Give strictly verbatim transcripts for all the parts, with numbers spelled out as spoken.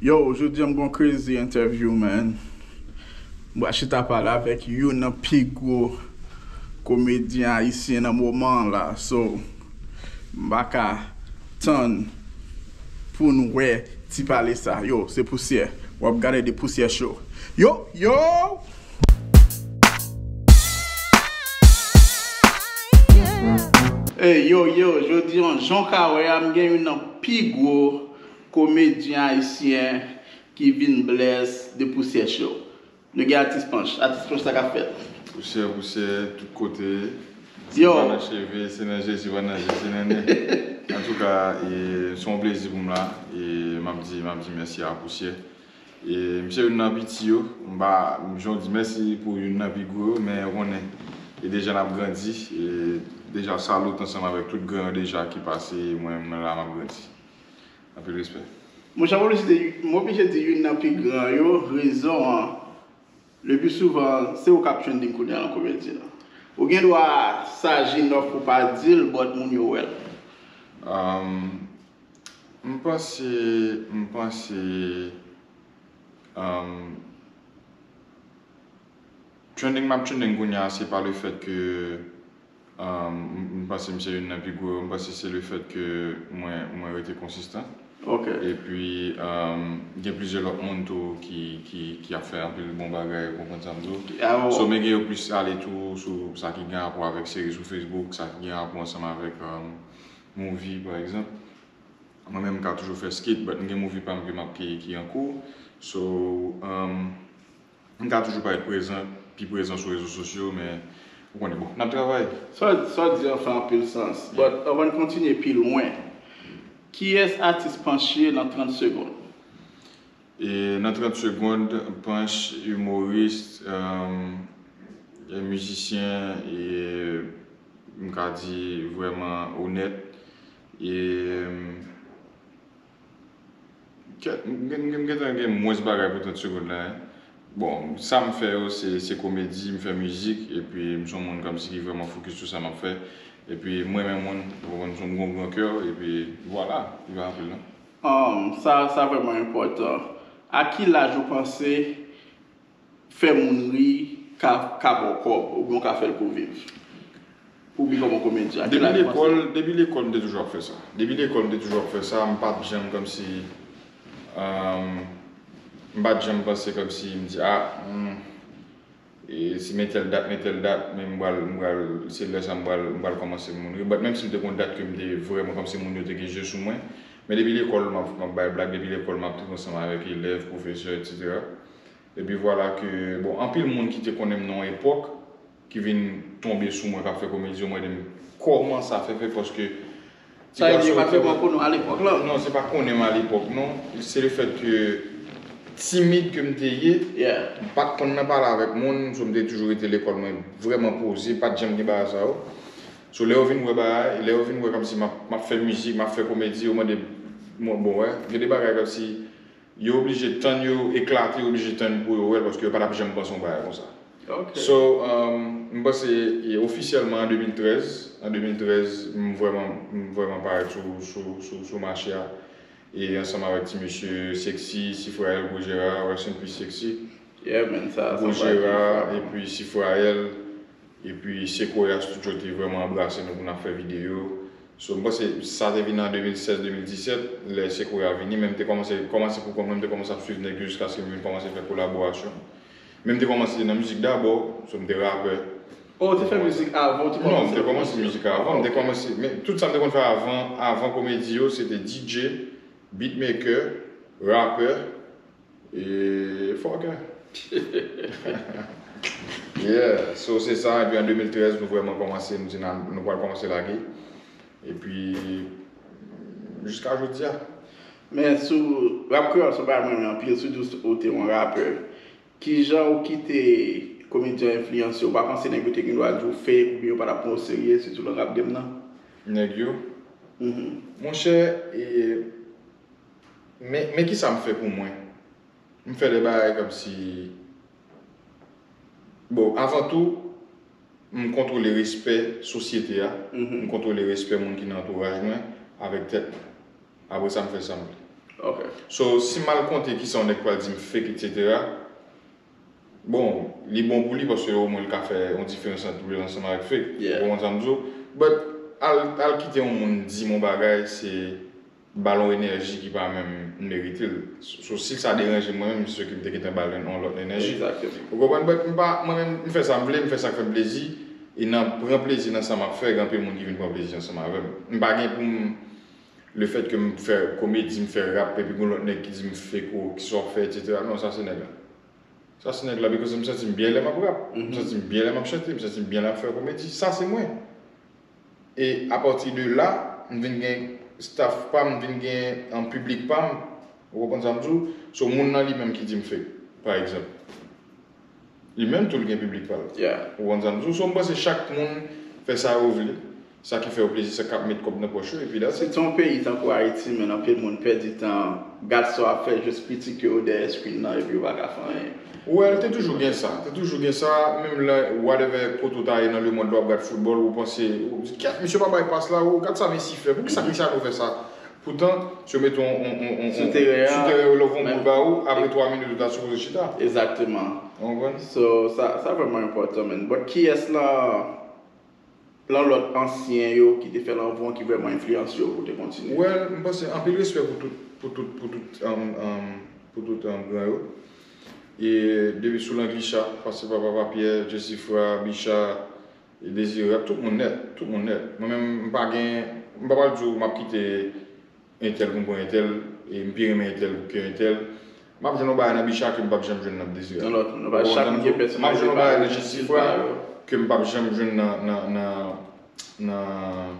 Yo, jodi a m gon crazy interview, man. M pral chita pale avèk youn nan pi gwo komedyen ayisyen nan moman an la. So, m pa ka tann pou n wè ti pale sa. Yo, se Pousyè. W ap gade de Pousyè Show. Yo, yo! Ey, yo, yo, jodi a, jan w ka wè a, m gen youn nan pi gwo komedyen ayisyen ki vin bless de Pousyè Show. Nou gen Atis Panch. Atis Panch, sa k ap fèt? Pousyè, pousyè, tout kote. Yo. Se pa nan cheve, se nan je, se pa nan je, se nan nen. Antouka, e, se yon plezi pou m la. E m ap di, m ap di mèsi a Pousyè. E misye youn nan piti yo. M pa, jan w di, mèsi pou youn nan pi gwo yo, men ou konnen, e deja n ap grandi. E deja, salut ansanm avèk tout gran yo deja ki pase, mwen, mwen la, m ap grandi. Anpil respè. Monchè, m oblije, m oblije di youn nan pi gran yo, rezon an, le pi souvan, se ou k ap trending kounye a nan komedi la. Ou gen dwa sa G nèf ou pa di l, but moun yo wè l. Um, m panse, m panse, um, trending m ap trending kounye a, se pa le fèt ke, um, m, m panse m se youn nan pi gwo yo, m panse se le fèt ke mwen, mwen rete konsistan. Ok. Epi, um, gen plizyè lòt moun tou ki, ki, ki ap fè anpil bon bagay, ou konprann sa m di w? Ah, oh. So, men gen yo plis ale tou sou sa ki gen rapò avèk seri sou Facebook, sa ki gen rapò ansanm avèk, um, movie, pa egzanp. Mwen menm, m ka toujou fè skit, but m gen movie pa m ke m ap, ki, ki an kou. So, um, m ka toujou parèt prezan, pi prezan sou rezo sosyo, men ou konnen, bon, n ap travay. Sa, sa w di an fè anpil sans. Yeah. But anvan n kontinye pi lwen, kiyès Atis Panch ye nan trant segonn? E nan trant segonn, Panch, imoris, um, e mizisyen, e m ka di vrèman onèt. E, um, Kèt, m gen, m gen, m gentan gen mwens bagay pou trant segonn la, en. Bon, sa m fè yo, se, se komedi, m fè mizik, epi m se yon moun kòmsi ki vrèman fokis sou sa m ap fè. Epi m renmen moun, ou konprann, m se yon moun gon gran kè, epi vwala, li pa anpil, non. Um, sa, sa vrèman enpòtan. A ki laj ou panse fè moun ri ka, ka ba w kòb, oubyen w ka fè l pou viv? Pou w viv kòm yon komedyen, a ki laj ou panse? Depi lekòl, depi lekòl, m te toujou ap fè sa. Depi lekòl, m te toujou ap fè sa. M pa t janm kòmsi, um, m pa t janm panse kòmsi m di, ah, hmm, e si men tèl dat, men tèl dat, men m pral, m pral, se lè sa m pral, m pral kòmanse moun ri. But menm si m te gon dat ke m te vrèman, kòmsi moun yo te gen je sou mwen, men depi lekòl, m ap, m ap bay blag, depi lekòl, m ap toujou ansanm avèk elèv, pwofesè, etsetera. Epi vwala ke, bon, anpil moun ki te konnen m nan yon epòk, ki vin tonbe sou mwen, k ap fè komedi yo, mande m kòman sa fè fèt, paske ti gason yo pa t vrèman konnen w alepòk la. Non, se pa konnen m alepòk, non. Se le fèt ke timid ke m te ye, yeah, m pa t konn nan pale avèk moun, so m te toujou rete lekòl mwen vrèman poze, pa t janm gen bagay sa yo. So, lè yo vin wè bagay, lè yo vin wè kòmsi m ap, m ap fè mizik, m ap fè komedi, yo mande m, bon, wè, gen de bagay kòmsi yo oblije tann, yo eklate, yo oblije tann pou yo wè l, paske yo pa t ap janm panse yon bagay konsa. Ok. So, um, m panse, e, ofisyèlman an de mil trèz, an de mil trèz, m vrèman, m vrèman parèt sou, sou, sou, sou mache a. E ansanm avèk ti mesye Sexy, Sifrael, Gwo Jera, rest in peace Sexy. Yeah, man, sa, sa Gwo Jera, epi Sifrael, epi Sequoia Studio te vrèman anbrase nou pou n ap fè videyo. So, m panse sa te vin an de mil sèz, de mil disèt, lè Sequoia vini, men m te kòmanse, kòmanse pou kont mwen, m te kòmanse ap swiv nèg yo jiskaske m vin kòmanse fè kolaborasyon. Men m te kòmanse nan mizik dabò, so m te rapè. Oh, ou te fè mizik avan, ou te kòmanse? Non, m te kòmanse mizik avan, m te kòmanse, men tout sa m te konn fè avan, avan komedi yo, se te D J, beatmaker, rapè, e fòkè. Yeah, so se sa, epi an de mil trèz, nou vrèman kòmanse, nou di n a, nou pral kòmanse lage. Epi, jiska jodi a. Men sou rap kreyòl, se yon bagay mwen renmen anpil, sitou ou te yon rapè. Kijan ou kite komedyen enfliyanse w? Ou pa panse nèg yo te gen dwa di w fake oubyen yo pa t ap pran w serye, sitou nan rap game nan? Nèg yo? Mhm. Monchè, e, men, men kisa m fè pou mwen? M fè de bagay kòmsi, bon, avan tou, m kontwole respè sosyete a, mhm, m kontwole respè moun ki nan antouraj mwen avèk tèt mwen. Apre sa, m fè sa m vle. Ok. So, si m al konte kisa yon nèg pral di m fake, et cetera, bon, li bon pou li paske omwen li ka fè yon diferans ant real ansanm avèk fake. Yeah. Ou konprann sa m di w? But, al, al kite yon moun di m yon bagay, se ba l yon enèji ki pa menm merite l. So, si sa deranje mwen menm, se ke m te gentan ba l yon lòt enèji. Exactement. Ou konprann? But, m pa, mwen menm, m fè sa m vle, m fè sa k fè m plezi, e nan pran plezi nan sa m ap fè, gen anpil moun ki vin pran plezi ansanm avè m. M pa gen pou m, le fèt ke m fè komedi, m fè rap, epi gen lòt nèg ki di m fake ou, kisa w ap fè, et cetera. Non, sa se nèg la. Sa se nèg la, because m santi m byen lè m ap rap. M santi m byen lè m ap chante, m santi m byen lè m ap fè komedi. Sa se mwen. E apati de la, m vin gen staff pa m, m vin gen an piblik pa m. Ou konprann sa m di w? So, moun nan li menm ki di m fake, pa egzanp. Li menm tou l gen piblik pa l. Yeah. Ou konprann sa m di w? So, m panse chak moun fè sa yo vle, sa ki fè yo plezi, sa k ap met kòb nan pòch yo, epi that's it. Sitou yon peyi tankou Ayiti, men anpil moun pèdi tan, gad sa w ap fè, jis kritike w dèyè screen nan, epi yo pa ka fè anyen. Well, te toujou gen sa. Te toujou gen sa, menm lè, whatever kote w ta ye nan lemonn, lè w ap gad foutbòl, ou panse, ou di, kèt, misye pa bay pas la, ou gad sa Messi fè, poukisa Cristiano fè sa? Poutan, si yo mete yon, yon, yon, yon, Sou teren an, sou teren yo, lè yon men- boul ba ou, apre twa minit, ou ta sipoze chita. Exactement. Ou konprann? So, sa, sa vrèman enpòtan, man. But kiyès lan, lan lòt ansyen yo ki te fè l anvan w ki vrèman enfliyanse w pou te kontinye? Well, m panse anpil respè pou tout, pou tout, pou tout, um, um, pou tout um, gran yo. E depi sou Langlisha, pase pa Papa Pyè, Jesifra, Bicha, e Dezirab, tout moun nèt, tout moun nèt. Mwen menm, m pa gen, m pa pral di w m ap kite entèl pou m pran entèl, e m pi renmen entèl ke entèl. M ap jwenn yon bagay nan Bicha ke m p ap janm jwenn nan Dezirab. Nan lòt, nou pa chak moun gen M ap jwenn yon bagay nan pèsonalite Jesifra ke m p ap janm jwenn nan, nan, nan, nan,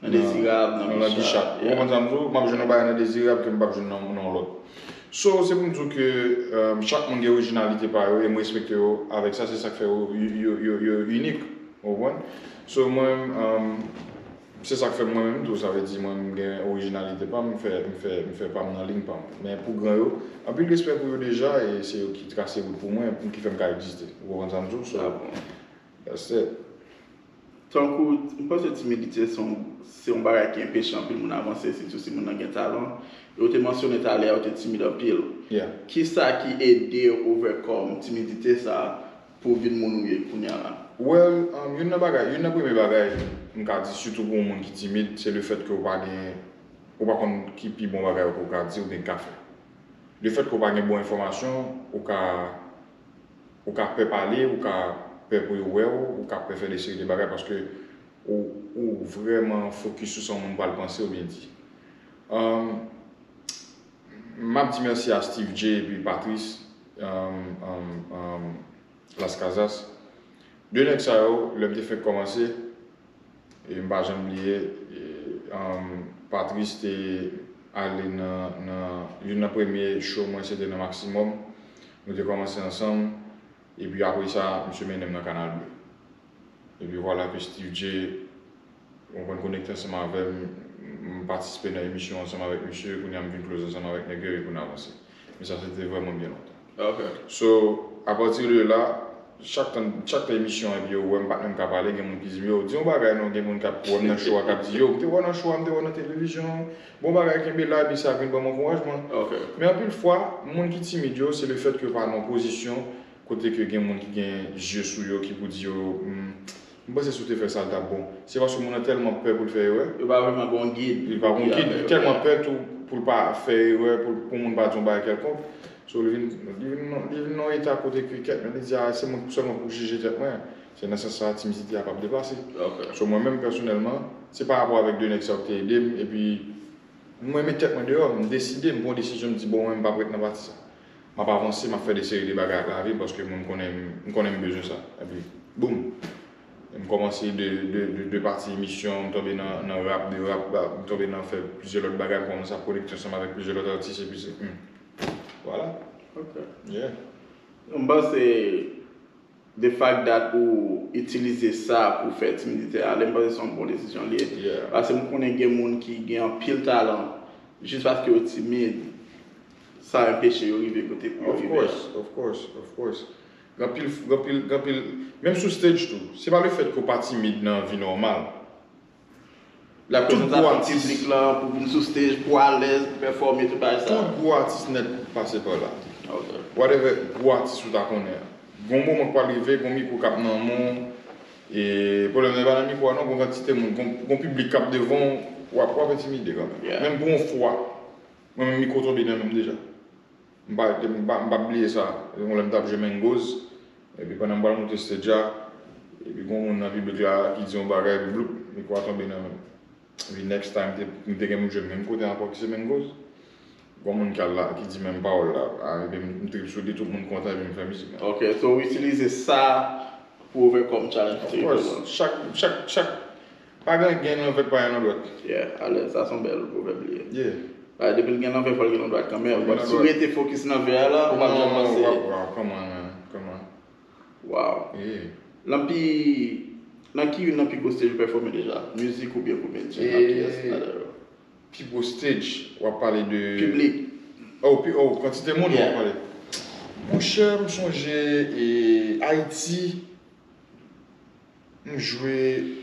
Nan Dezirab, nan nan Bicha. Ou Yeah. konprann sa m di w? M ap jwenn yon bagay nan Dezirab ke m p ap jwenn nan, nan yon lòt. So, se pou m di w ke um, chak moun gen orijinalite pa yo e m respekte yo avèk sa, se sa k fè yo, yo, yo, yo, yo inik. Ou konprann? So, mwen, um, se sa k fè mwen menm tou, sa vle di mwen m gen orijinalite pa m, m fè, m fè, m fè pa m nan liy pa m. Men pou gran yo, anpil respè pou yo deja e se yo ki trase wout pou mwen, pou ki fè m ka egziste. Ou konprann sa m di w? So, Ah bon. That's it. Tankou, m panse timidite se yon, se yon bagay ki enpeche anpil moun avanse, sitou si moun nan gen talan. E ou te mansyone talè a, ou te timid anpil. Yeah. Kisa ki ede w overcome timidite sa a pou w vin moun ou ye kounye a la? Well, um, youn nan bagay, youn nan premye bagay m ka di, sitou pou yon moun ki timid, se le fèt ke w pa gen, ou pa konn ki pi bon bagay ke w ka di oubyen ka fè. Le fèt ke w pa gen bon enfòmasyon, ou ka, ou ka pè pale, ou ka pè pou yo wè w, ou ka pè fè de seri de bagay paske ou, ou vrèman fokis sou sa yon moun pral panse oubyen di. Um, m ap di mèsi a Steve J epi Patrice, um, um, um, Las Casas. De nèg sa yo, lè m te fèk kòmanse, e m pa janm bliye, e, um, Patrice te ale nan, nan youn nan premye show mwen, se te nan Maximum. Nou te kòmanse ansanm, epi apre sa, misye mennen m nan Kanal Bleu. Epi vwala ke Steve J, ou konn, konekte ansanm avè m, m patisipe nan emisyon ansanm avèk misye, kounye a m vin close ansanm avèk nèg yo, epi nou avanse. Men sa se te vrèman byen lontan. Ok. So, apati de la, chak tan, chak tan emisyon epi yo wè m pa t menm ka pale, gen moun ki di m, yo, di yon bagay non, gen moun k ap wè m nan show a k ap di, yo, m te wè w nan show a, m te wè w nan televizyon, bon bagay, kenbe la, epi sa vin ban m ankourajman. Ok. Men anpil fwa, moun ki timid yo, se le fèt ke yo pa nan yon pozisyon kote ke gen moun ki gen zye sou yo, ki pou di yo, hmm, m panse si w te fè sa, l t ap bon. Se paske moun nan tèlman pè pou l fè erè, Yo pa vrèman gen yon gid. Li pa gen yon gid, li tèlman pè tou pou l pa fè erè, pou, pou moun pa di yon bagay kèlkonk. So, li vin, li vin, nan- li vin nan yon eta kote ke kèt, men li di, ah, se mwen sèlman pou jije tèt mwen. Se nan sans sa, timidite a p ap deplase. Ok. So, mwen menm, pèsonèlman, se pa rapò avèk de nèg sa yo ki te ede m, epi mwen met tèt mwen deyò, m deside, m pran yon desizyon, m di, bon, mwen, m p ap ret nan pati sa. M ap avanse, m ap fè de seri de bagay ak lavi m, paske mwen, m konnen, m konnen m bezwen sa. Epi, boum! M kòmanse de, de, de, de pati emisyon, m tonbe nan, nan rap, de rap, ba, m tonbe nan fè plizyè lòt bagay, m kòmanse ap konekte ansanm avèk plizyè lòt atis, epi se, hmm. Vwala. Ok. Yeah. M panse, the fact that ou itilize sa pou fè timidite ale, m panse se yon bon desizyon li ye. Yeah. Paske m konnen gen moun ki gen anpil talan, jis paske yo timid, sa enpeche yo rive kote pou yo Of rive. Course, of course, of course. Gen anpil, gen anpil, gen anpil, menm sou stage tou, se pa le fèt ke w pa timid nan vi nòmal. Tout gwo atis, piblik la, pou vin sou stage, pou alèz, pou pèfòme, tout bagay sa. Tout gwo atis nèt pase pa la. Ok. Whatever gwo atis ou ta konnen an. Gon moman k pral rive, gon mikwo k ap nan men w. E pwoblèm nan e pa nan mikwo a non, gon kantite moun, gon, gon piblik k ap devan w, w ap, w ap entimide kanmenm. Yeah. Menm pou yon fwa, mwen menm mikwo tonbe nan men m deja. M pa, m pa, m p ap bliye sa. Yon lè m t ap jwe Mangoes, epi pandan m pral moute stage a, epi gon moun nan piblik la ki di yon bagay, bloup, mikwo a tonbe nan men m. Epi next time, te, m te gen pou m jwe menm kote ankò ki se Mangoes. Gon moun ki al la, ki di menm pawòl la, a, epi m, m trip sou li, tout moun kontan, epi m fè mizik la. Ok, so w itilize sa pou overcome challenge ou te genyen an. Of course. Chak, chak, chak, pa gen, gen nan vèt, pa gen nan dwèt. Yeah, alèz, sa se yon bèl pwovèb li ye. Yeah. Depi l gen nan vèt, fò l gen nan dwèt kanmenm. But si w rete fokis nan vèt la, ou p ap janm vanse. Wow, come on, man. Come on. Wow. Yeah. Nan pi, nan ki youn nan pi gwo stage ou pèfòme deja? Mizik oubyen komedi? Ak kiyès ladan yo? Pi gwo stage, w ap pale de piblik. Oh, pi, oh, kantite moun w ap pale. Monchè, m sonje, e, Ayiti, m jwe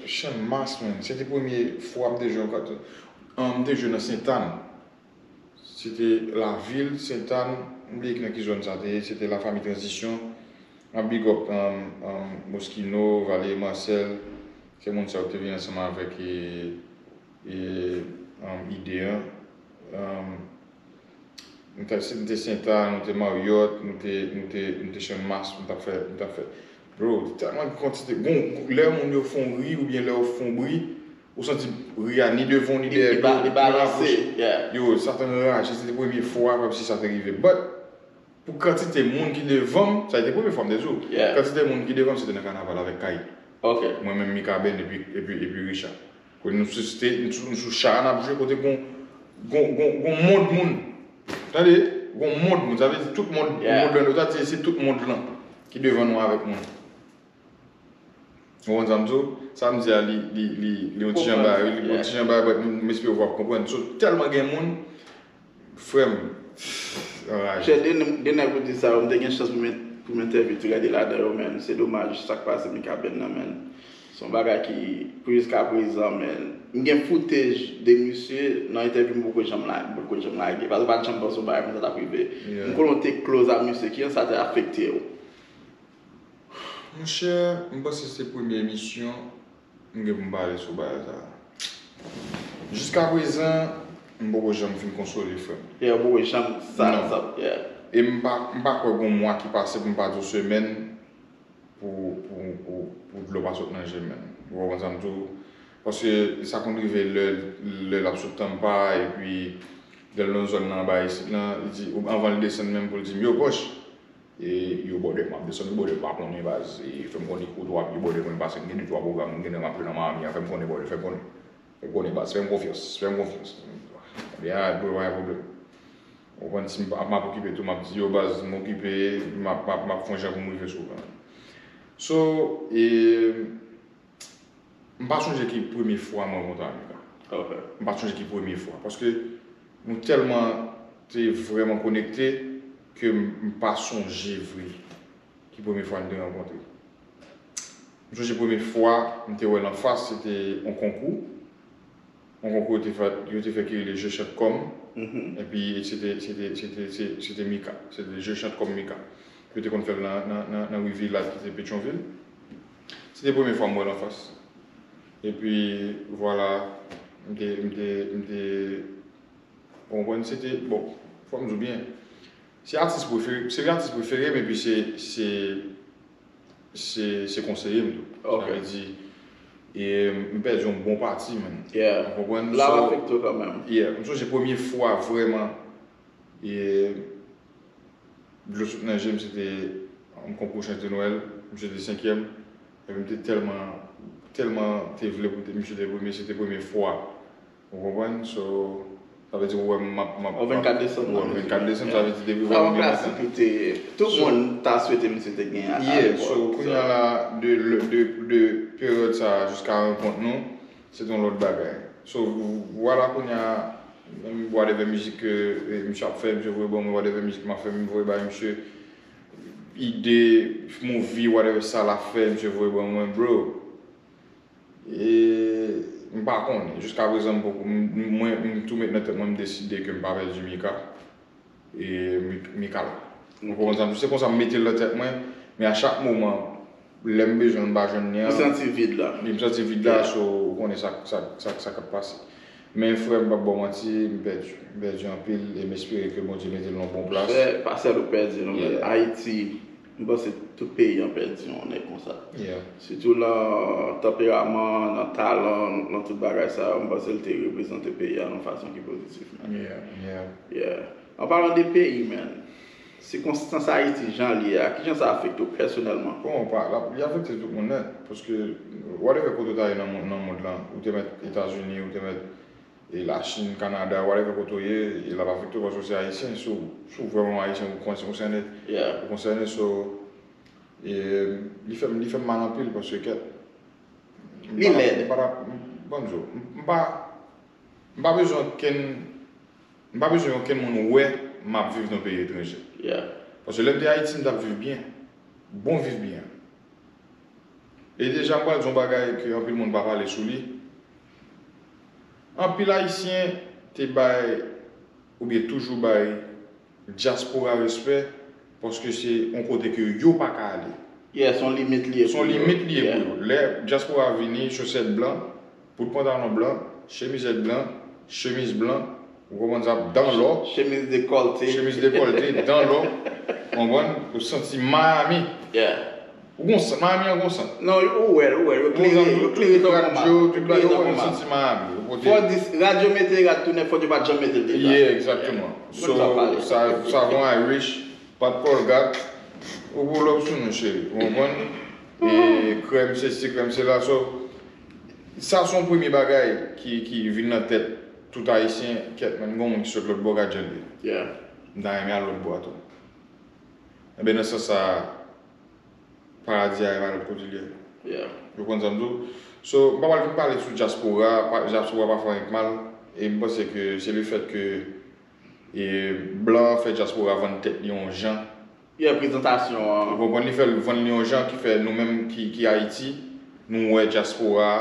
Channmas, man. Se te premye fwa m te jwe yon kat. An, m te jwe nan Sentàn. Se te lavil Sentàn, m bliye nan ki zòn sa te ye, se te Lafami Tranzisyon. An big up, um, um, Moschino, Valery Marcel, se moun sa yo ki te vin ansanm avèk, e, e, um, ide an. Um, nou te, nou te Sentàn, nou te Marriott, nou te, nou te, nou te Channmas, nou t ap fè, nou t ap fè. Bro, tèlman kantite, bon, lè moun yo fè yon ri oubyen lè yo fè yon bri, ou santi ri a ni devan w, ni dèyè, li, li, li balanse, yeah. Yo, sa te anraje, se te premye fwa, kòmsi sa te rive. But, pou kantite moun ki devan m, sa te premye fwa m te di w. Yeah. Kantite moun ki devan m, se te nan kanaval avèk Kay. Ok. Mwen menm, Mikaben, epi, epi, epi Richard. Kote nou sou stage, nou sou, nou sou cha a, n ap jwe, kote gon, gon, gon, gon mond moun. Tande, gon mond moun, sa vle di tout mond, yeah, mond lan, nou ta di se tout mond lan ki devan nou avèk moun. Ou konprann sa m di w? Sa m di a, li, li, li, li yon ti jan bagay, wi, li yon ti jan bagay, but m, m espere w ap konprann. So, tèlman gen moun, frè m, anraje. Chè, de, de nèg ou di sa yo, m te gen chans pou m, pou m entèvyou ti gade ladan yo, men se domaj, sa k pase Mikaben nan, men se yon bagay ki, pou jiskaprezan, men m gen footage de misye nan entèvyou m poko janm la, m poko janm lage. Paske m pa t janm panse yon bagay konsa t ap rive. Yeah. M konnen w te close ak misye, kijan sa te afekte w? Monchè, m panse se premye emisyon m gen pou m pale sou bagay sa a. Jiskaprezan, m poko janm fin konsole, frè m. Yeah, ou poko janm sa, non, sa, yeah. E m pa, m pa kwè gon mwa ki pase pou m pa di w semèn pou, pou, pou, pou dlo pa sot nan je m, menn. Ou konprann sa m di w? Paske sa konn rive lè, lè l ap sot Tampa, epi lè l nan zòn nan anba isit lan, li di, anvan l desann menm pou l di m, yo, bòch, e yo bòdè m, m ap desann, yo bòdè m, m pa konnen, baz, e fè m konnen kote w ap ye, bòdè, mwen pase, m gen de twa pwogram, m gen nan m ap jwe nan Miami an, fè m konnen, bòdè, fè m konnen. Fè m konnen, baz, fè m konfyans, fè m konfyans. Ebyen, a, bro, pa gen pwoblèm. Ou konprann, si m ap, m ap okipe tou, m ap di yo, baz, m okipe, m ap, m ap, m ap fè yon jan pou m rive sou ou kanmenm. So, e, m pa sonje ki premye fwa m rankontre Amika. Ok. M pa sonje ki premye fwa. Paske nou tèlman te vrèman konekte ke m, m pa sonje vre ki premye fwa n te rankontre. M sonje premye fwa m te wè l anfas, se te yon konkou. Yon konkou yo te fè, yo te fè ki rele Je chante comme. Mhm. Epi se te, se te, se te, se, se te Mika. Se te Je chante comme Mika. Yo te konn fè l nan, nan, nan, nan ri Vilaj ki te Petyonvil. Se te premye fwa m wè l anfas. Epi, vwala, m te, m te, m te, ou konprann, se te, bon, fò m di w byen. Se atis prefere, se atis prefere m, epi se, se, se, se konseye m tou. Ok. Sa vle di, e, m pèdi yon bon pati, man. Yeah. Ou konprann? L ap afekte w kanmenm. Yeah. M sonje premye fwa vrèman, e, dlo sot nan je m, se te yon konkou chante Nwèl, misye te senkyèm, epi m te tèlman, tèlman te vle pou te, misye te premye, se te premye fwa. Ou konprann? So, sa vle di, ou wè m ap, m ap, ou vennkat desanm, ou wè m vennkat desanm, sa vle di, depi w wè m depi tan. Sa yon klasik li te ye. Tout moun ta swete misye te genyen a, a lepòk. Yeah, so, kounye a la, de, de, de peryòd sa a jiska rankont nou, se te yon lòt bagay. So, vwala kounye a, menm whatever mizik ke, e, misye ap fè, misye voye ban mwen, whatever mizik m ap fè, m voye bay misye, ide, movie, whatever sa l ap fè, misye voye ban mwen, bro. E, M pa konnen. Jiska prezan, m poko, m, m, mwen, m tou met nan tèt mwen, m deside ke m pa pèdi Mika. E Mi-, Mika la. Ou konprann sa? Se konsa m mete l nan tèt mwen, men a chak moman, lè m bezwen l, m pa jwenn li an. Ou santi vid la. Wi, m santi vid la, yeah, so, ou konnen sa, sa, sa, sa k ap pase. Men frè m, m p ap ba w manti, m pèdi. M pèdi anpil, e m espere ke Bondye mete l nan bon plas. Frè, pa sèl ou pèdi, non, men, yeah, Ayiti, m panse tout peyi an pèdi yon nèg konsa. Yeah. Sitou nan tanperaman, nan talan, nan tout bagay sa yo, m panse l te reprezante peyi a nan yon fason ki pozitif, man. Yeah, yeah. Yeah. An palan de peyi, man, sikonstans Ayiti jan l ye a, kijan sa afekte w pèsonèlman? Bon, pa, l ap, li afekte tout moun nèt, paske whatever kote w ta ye nan mon-, nan mond lan, ou te mèt Etazini, ou te mèt, e, Lachin, Kanada, whatever kote w ye, e l ap afekte w paske w se Ayisyen, si w, si w vrèman Ayisyen, ou konsène, yeah, ou konsène, so, e, li fè m, li fè m mal anpil paske kèt. Li lèd. M pa ta, m pa ta, ban m di w, m pa, m pa bezwen okenn, m pa bezwen okenn moun wè m ap viv nan peyi etranje. Yeah. Paske lè m te Ayiti, m t ap viv byen. Bon viv byen. E deja, m pral di yon bagay ke anpil moun pa pale sou li. Anpil Ayisyen te bay, oubyen toujou bay, dyaspora respè, paske se yon kote ke yo pa ka ale. Yeah, se yon limit li ye pou yo. Se yon limit li ye pou yo. Lè dyaspora vini, chosèt blan, bout pantalon blan, chemizèt blan, chemiz blan, ou konprann sa, dan lò. Chemiz dekòlte. Chemiz dekòlte, dan lò. Ou konprann? Ou santi Miami. Yeah. Ou gon sant, Miami an gon sant. Non, ou wè l, ou wè l, yo klere, yo klere tankou mab. Yo klere tankou mab. Fò di radyo mete rad tounen, fò yo pa t janm mete l deja. Yeah, egzakteman. So, sa, savon Irish, pa t Colgate, ou pou lòb sou nou, cheri. Ou konprann? E krèm sesi, krèm sela. So, sa se yon premye bagay ki, ki vin nan tèt tout Ayisyen, kèt, men gon moun ki sot lòt bò, gad jan l ye. Yeah. M ta renmen al lòt bò a tou. Enben, nan sans sa, Paradi a e pa lòt kote l ye. Yeah. Ou konprann sa m di w? So, m pa pral vin pale sou dyaspora, pa, dyaspora pa fè anyen k mal, e m panse ke se le fèt ke, e, blan an fè dyaspora vann tèt li yon jan. Yeah, prezantasyon an. Ou konprann? Li fè l vann li yon jan ki fè nou menm ki, ki Ayiti, nou wè dyaspora a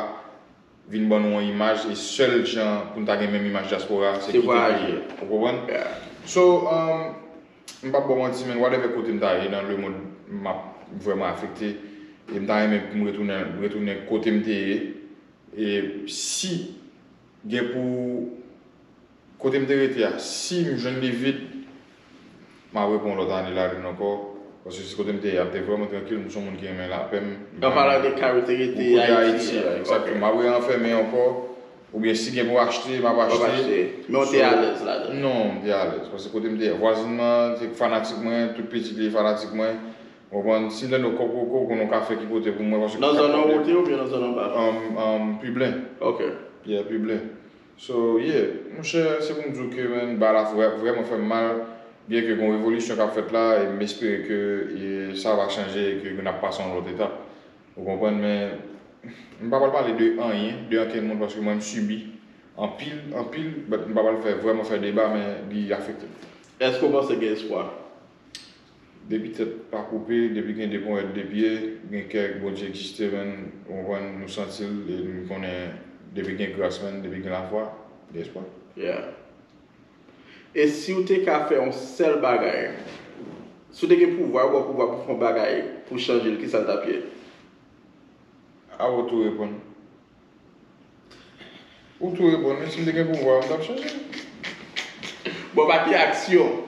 vin ban nou yon imaj, e sèl jan pou n ta gen menm imaj dyaspora a, se kite peyi a. Ou konprann? Yeah. So, um, m p ap ba w manti, men whatever kote m ta ye nan lemonn, m ap vrèman afekte. E m ta renmen pou m retounen, retounen kote m te ye. E si gen pou kote m te rete a, si m jwenn li vid, m ap repran yon lòt ane ladan l ankò. Paske si kote m te ye a, m te vrèman trankil, m se yon moun ki renmen lapè m. An palan de ka ou te rete Ayiti a. Egzakteman. M ap re anfèmen ankò. Oubyen si gen pou achte, m ap achte. W ap achte. Men w te alèz ladan l? Non, m te alèz. Paske kote m te ye, vwazin nan, se fanatik mwen, tout pitit li fanatik mwen. Ou konprann? Si m tande yon kòkroko, ou konn yon kafe ki pote pou mwen, paske... Nan zòn anwo w te ye oubyen nan zòn anba? Um, um, Piblen. Ok. Yeah, Piblen. So, yeah, monchè, se pou m di w ke, man, bagay la vrè-, vrèman fè m mal, byen ke gen yon revolisyon k ap fèt la, e m espere ke, e, sa va chanje e ke n ap pase yon lòt etap. Ou konprann, men m pa pral pale de anyen, de ankenn moun, paske mwen, m sibi anpil, anpil, but m pa pral fè, vrèman fè deba, men li afekte m. Èske w panse gen espwa? Depi tèt pa koupe, depi gen de ponyèt de pye, gen kè, Bondye egziste, men, ou konprann, nou santi l, e nou konnen depi gen gras, men, depi gen lafwa, gen espwa. Yeah. E si w te ka fè yon sèl bagay, si w te gen pouvwa, yo ba w pouvwa pou fè yon bagay, pou chanje l, kisa l t ap ye? A ou tou reponn. Ou tou reponn, men si m te gen pouvwa, m t ap chanje. Bon, pa ki aksyon?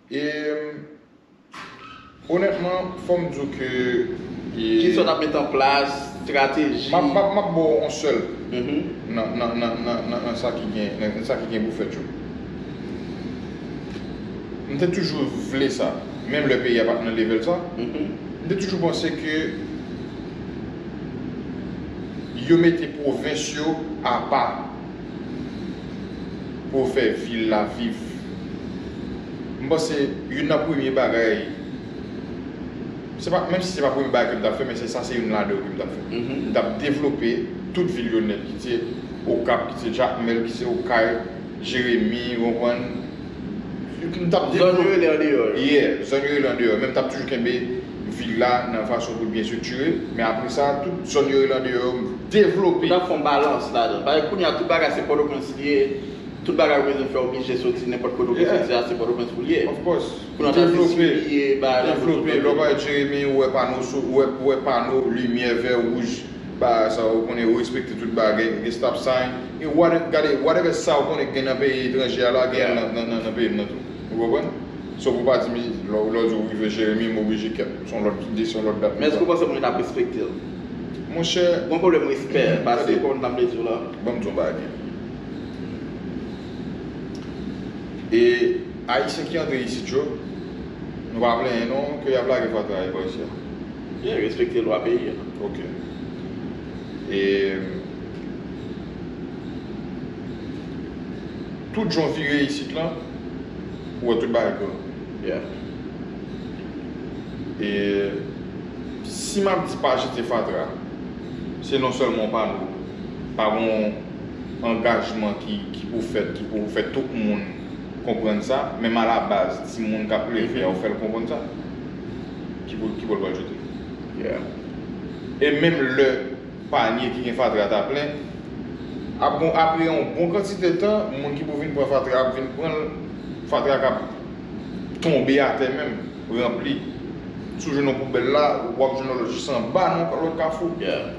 E, onètman, fò m di w ke, e, kisa w t ap met an plas, estrateji? M ap, m ap, m ap ba w yon sèl nan, nan, nan, nan, nan, nan sa ki gen, nan, nan sa ki gen pou fèt yo. M te toujou vle sa, menm lè peyi a pa t nan level sa. M te toujou panse ke yo mete pwovens yo apa pou yo fè vil la viv. M panse youn nan premye bagay, se pa, menm si se pa premye bagay ke m t ap fè, men se sa, se youn ladan yo ke m t ap fè. M t ap devlope tout vil yo nèt, kit se Okap, kit se Jakmèl, kit se Okay, Jeremi, ou konprann? M t ap devlope. Zòn yo rele andeyò yo. Yeah, zòn yo rele andeyò yo. Men m t ap toujou kenbe vil la nan fason pou l byen estriktire, men apre sa, tout zòn yo rele andeyò yo devlope. Ou ta fè yon balans ladan. Paske kounye a, tout bagay se Pòtoprens li ye, tout bagay ou bezwen fè oblije soti nenpòt kote ou vle soti a, se Pòtoprens pou l ye. Of course. Kounye a, ou ta devlope, devlope, lè w pale Jeremi, ou wè pano, ou wè, ou wè pano limyè vè wouj, bagay sa, ou konnen yo respekte tout bagay, gen stop sign, e whatever, gade, whatever sa ou konnen gen nan peyi etranje a la, gen nan, nan, nan, nan peyi m nan tou. Ou konprann? So pou pa di m, lè w di w rive Jeremi, m oblije kèt. Se yon lòt ide, se yon lòt dat. Men èske w panse moun yo t ap respekte l? Monchè. Gon pwoblèm respè, paske kòm m t ap di w la. Ban m di w yon bagay. E Ayisyen ki antre isit yo, nou pa plenyen non, ke y ap lage fatra yo bò isi a. Yeah, respekte lwa peyi a. Ok. E tout jan w vire isit lan, ou wè tout bagay gran. Yeah. E si m ap di pa jete fatra, se non sèlman w pa nou, pa gon angajman ki, ki pou fèt, ki pou fè tout moun konprann sa, menm alabaz, timoun k ap leve a, ou fè l konprann sa, ki pou, ki bò l pral jete. Yeah. E menm lè panye ki gen fatra ta plen, ap gon, apre yon bon kantite tan, moun ki pou vin pran fatra ap vin pran l, fatra k ap tonbe atè menm, ranpli. Si w jwenn yon poubèl la, w ap jwenn yon lòt jis anba nan yon lòt kafou. Yeah.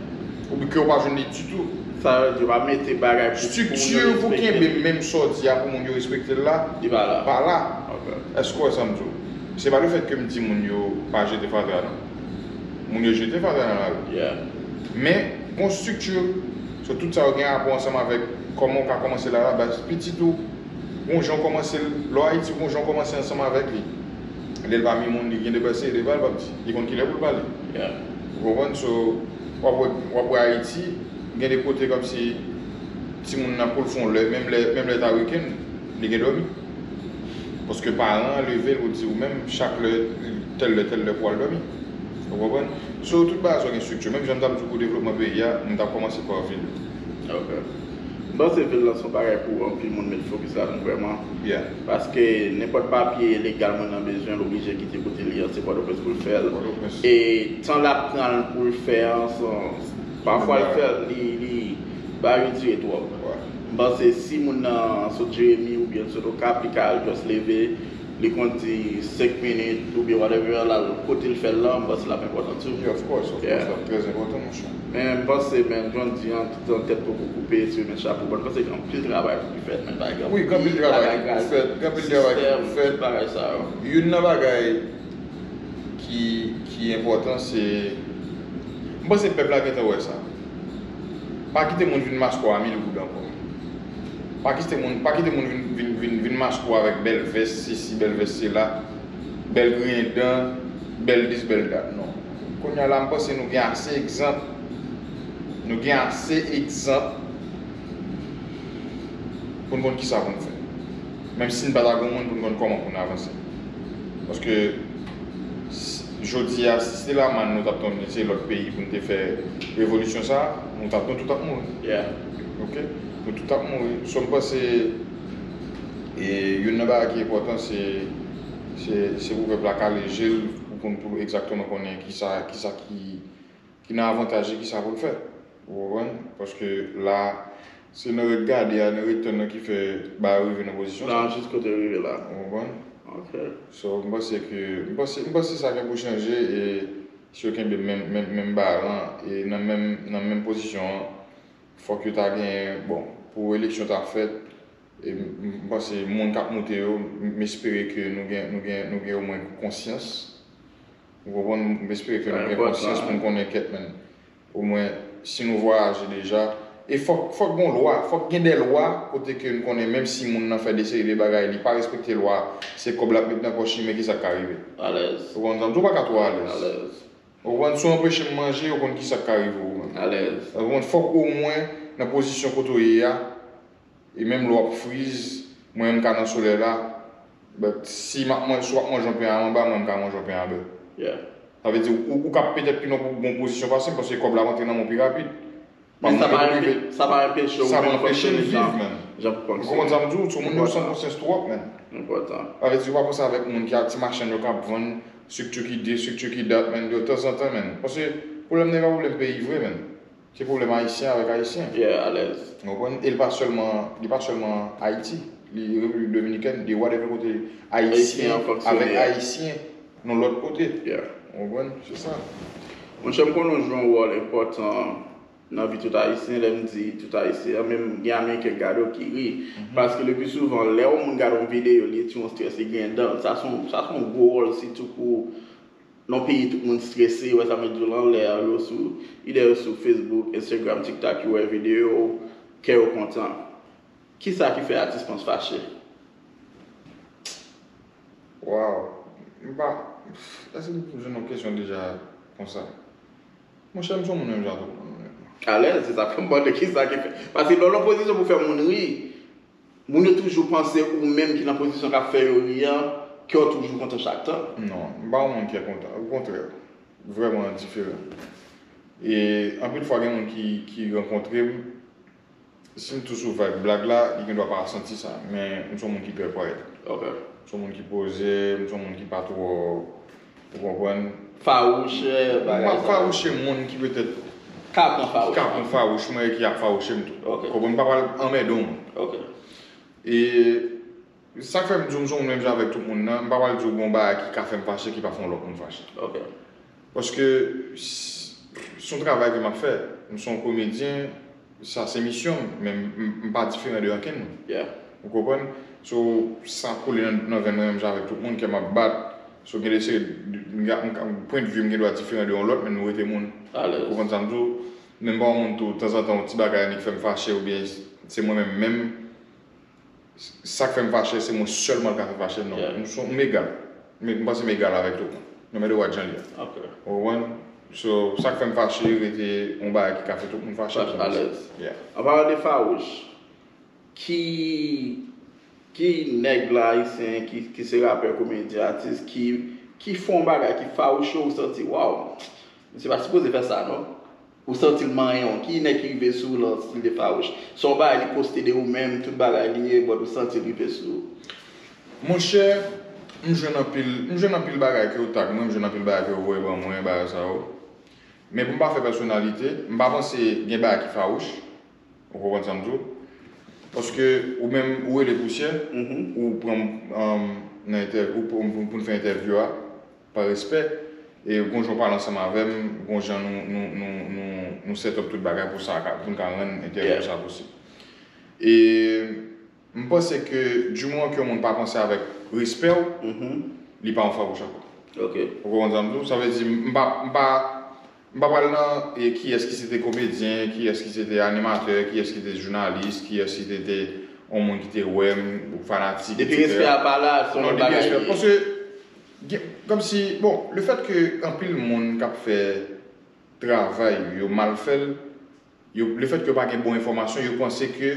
Oubyen ke w pa jwenn li ditou. Sa vle di yo pa mete bagay pou, pou moun yo respekte. Estrikti pou kenbe menm sa w di a pou moun yo respekte l la, li pa la. Pa la. Ok. Èske w wè sa m di w? Se pa lefèt ke m di moun yo pa jete fatra non. Moun yo jete fatra nan lari. Yeah. Men, gon estrikti, so tout sa yo gen rapò ansanm avèk kòman w ka kòmanse l alabaz. Pitit ou, gon jan w kòmanse l, lè w Ayiti, gon jan w kòmanse ansanm avèk li. Lè l pa mi moun, li gen de bagay se de bagay l p ap di. Li konn kilè pou l pale. Yeah. Ou konprann? So, w ap wè, w ap wè Ayiti, gen de kote kòmsi timoun nan pou l fè yon lè, menm lè, menm lè ta wikenn, li gen dòmi. Paske paran an leve l pou l di ou menm, chak lè, tèl lè, tèl lè pou w al dòmi. Ou konprann? So, tout bagay sa yo gen estrikti. Menm jan m t ap di w pou devlopman peyi a, m t ap kòmanse pa vil yo. Ok. M panse vil lan se yon bagay pou anpil moun met fokis ladan l vrèman. Yeah. Paske nenpòt papye legal moun nan bezwen, l oblije kite kote li an, se Pòtoprens pou l fè l. Pòtoprens. E tan l ap pran l pou l fè an, se, pafwa l fè l, li, li, bagay yo dire twòp. M panse si moun nan sot Jeremi oubyen l sot Okap, li ka al just leve, li konn di senk minit oubyen whatever, l al kote l fè l lan, m panse l ap enpòtan tou. Yeah, of course, of course, l ap trè enpòtan, monchè. Men m panse, men, jan w di an, tout an tèt poko koupe, si w met chapo ba l, m panse gen anpil travay pou ki fèt, men pa gen anpil bagay grav, sistèm, tout bagay sa yo. Youn nan bagay ki, ki enpòtan, se, m panse pèp la gentan wè sa. Pa kite moun vin maske w a mil goud ankò. Pa kite moun, pa kite moun vin, vin, vin, vin maske w avèk bèl vès sesi, bèl vès sela, bèl griyen dan, bèl dis, bèl dat. Non. Kounye a la, m panse nou gen ase egzanp. Nou gen ase egzanp pou n konn kisa pou n fè. Menm si n pa ta gen moun pou n konn kòman pou n avanse. Paske, s-, jodi a, si se Lamann nou t ap tonbe, se lòt peyi pou n te fè revolisyon sa a, nou t ap, nou tout t ap mouri. Yeah. Ok? Nou tout t ap mouri. So, m panse, e, youn nan bagay ki enpòtan, se, se, se pou pèp la kale je l, pou konn, pou egzakteman konnen kisa, kisa ki, ki nan avantaj li, kisa pou l fè. Ou konprann? Paske la, se nan ret gade a, nan ret tann nan ki fè bagay yo rive nan pozisyon sa. Nan jis kote yo rive la. Ou konprann? Ok. So, m panse ke, m panse, m panse sa gen pou chanje, e si yo kenbe menm, menm, menm balan, e nan menm, nan menm pozisyon an, fòk yo ta gen, bon, pou eleksyon ta fèt, e m, m panse moun k ap moute yo, m, m espere ke nou gen, nou gen, nou gen omwen konsyans. Ou konprann? M espere ke nou gen konsyans pou n konnen kèt, men. Omwen, si nou vwayaje deja, e fòk, fòk gon lwa, fòk gen de lwa kote ke n konnen menm si moun nan fè de seri de bagay, li pa respekte lwa, se kòb l ap met nan pòch li, men kisa k ka rive? Alèz. Ou konprann sa m di w, ou pa ka twò alèz. Alèz. Ou konprann? Si w anpeche m manje, ou konn kisa k ka rive w menm. Alèz. Ou konprann? Fòk omwen nan pozisyon kote w ye a, e menm lè w ap friz, mwen menm m ka nan solèy la, but si m ap manje, si w ap manje yon pen a manba, mwen m ka manje yon pen a bè. Yeah. Sa vle di, ou, ou ka petèt pi nan bon pozisyon pase m, paske kòb la ap antre nan men w pi rapid. Men sa pa anpe-, sa pa anpeche w menm kontinye jan, jan pou panse. Ou konprann sa m di w? So, moun yo san konsyans twòp, man. Enpòtan. Sa vle di, ou pa panse avèk moun ki a ti machann yo k ap vann, Estrikti ki di, estrikti ki dat, menn, yo tanzantan, menn. Paske pwoblèm nan e pa pwoblèm peyi vre, menn. Se pwoblèm ayisyen avèk ayisyen. Yeah, alèz. Ou konprann? E li pa sèlman, li pa sèlman Ayiti. Li Repiblik Dominikèn, li whatever kote ayisyen avèk ayisyen nan lòt kote. Ou konprann? Se sa. Monchè, m konnen w jwe yon wòl enpòtan nan vi tout Ayisyen. Lè m di tout Ayisyen an, menm gen Ameriken k gade w ki ri. Paske le pli souvan, lè yon moun gade yon videyo, li etire yon estrès, li gen dan. Sa se yon, sa se yon gwo wòl, sitou pou nan yon peyi tout moun estrese, wè sa m ap di w la anlè a, yo sou, idè yo sou Facebook, Instagram, TikTok, yo wè videyo, kè yo kontan. Kisa ki fè atis Pons fache? Wow. M pa. Èske m jwenn yon kesyon deja konsa? Monchè, m se yon moun menm jan ak tout moun, honnêtement. Alèz, se sa k fè m mande kisa ki fè. Paske lè w nan pozisyon pou fè moun ri, moun yo toujou panse ou menm ki nan pozisyon k ap fè yo ri an, kè w toujou kontan chak tan. Non, m pa yon moun ki kontan. Okontrè, vrèman diferan. E anpil fwa gen moun ki, ki rankontre m, si m tou sou vibe blag la, li gendwa pa santi sa. Men m se yon moun ki trè kwayè. M se yon moun ki poze, m se yon moun ki pa twò, ou konprann? Fawouche, bagay sa. M ap fawouche moun ki petèt ka pran fawouch mwen e ki ap fawouche m tou. Konprann? M pa pral anmède yon moun. E Sa k fè m di w m se yon moun menm jan avèk tout moun nan, m pa pral di w gen yon bagay ki ka fè m fache ki pa fè yon lòt moun fache. Paske s- se yon travay ke m ap fè. M se yon komedyen, sa se misyon m, men m- m- m pa diferan de ankenn moun. Ou konprann? So, sa kole nan, nan venn mwen menm jan avèk tout moun, kè m ap bat. So, gen de seri, m- m- m- pwennvi m gendwa diferan de yon lòt, men nou rete moun. Ou konprann sa m di w? Men m pa yon moun tou, tanzantan, yon ti bagay annik fè m fache oubyen se mwen menm menm. Sa k fè m fache, se mwen sèlman l ka fè fache, non. M se- m egal. M, m panse m egal avèk tout moun. No matter what jan l ye. Ou konprann? So, sa k fè m fache rete yon bagay ki ka fè tout moun fache. Yeah. An palan de fawouch, ki, ki nèg la ayisyen, ki, ki se rapè, komedyen, atis, ki, ki fè yon bagay ki fawouche w, ou santi, waw, misye pa sipoze fè sa, non? Ou santi l manyen w. Ki nèg ki rive sou w nan stil de fawouch? Se yon bagay li poste de ou menm, tout bagay li ye, but ou santi l rive sou ou. Monchè, m jwenn anpil, m jwenn anpil bagay ke yo tag mwen, m jwenn anpil bagay ke yo voye ban mwen, bagay sa yo. Men pou m pa fè pèsonalite, m pa panse gen bagay ki fawouch. Ou konprann sa m di w? Paske ou menm, ou rele pousyè, ou pran m nan entèvyou, ou pran m pou n fè entèvyou a. Pa respè, e gon jan w pale ansanm avè m, gon jan nou, nou, nou, nou, nou set up tout bagay pou sa ka, pou n ka rann entèvyou sa posib. E m panse ke di moman ke yon moun pa panse avèk respè w, li pa yon fawouch ankò. Ou konprann sa m di w? Sa vle di, m pa, m pa, m pa pral nan e kiyès ki se te komedyen, kiyès ki se te animatè, kiyès ki te jounalis, kiyès ki se te yon moun ki te wè m, ou fanatik, etsetera. Depi respè a pa la, se yon lòt bagay li ye. Paske Gen, kòmsi, bon, lefèt ke anpil moun k ap fè travay yo mal fè l, yo, lefèt ke yo pa gen bon enfòmasyon, yo panse ke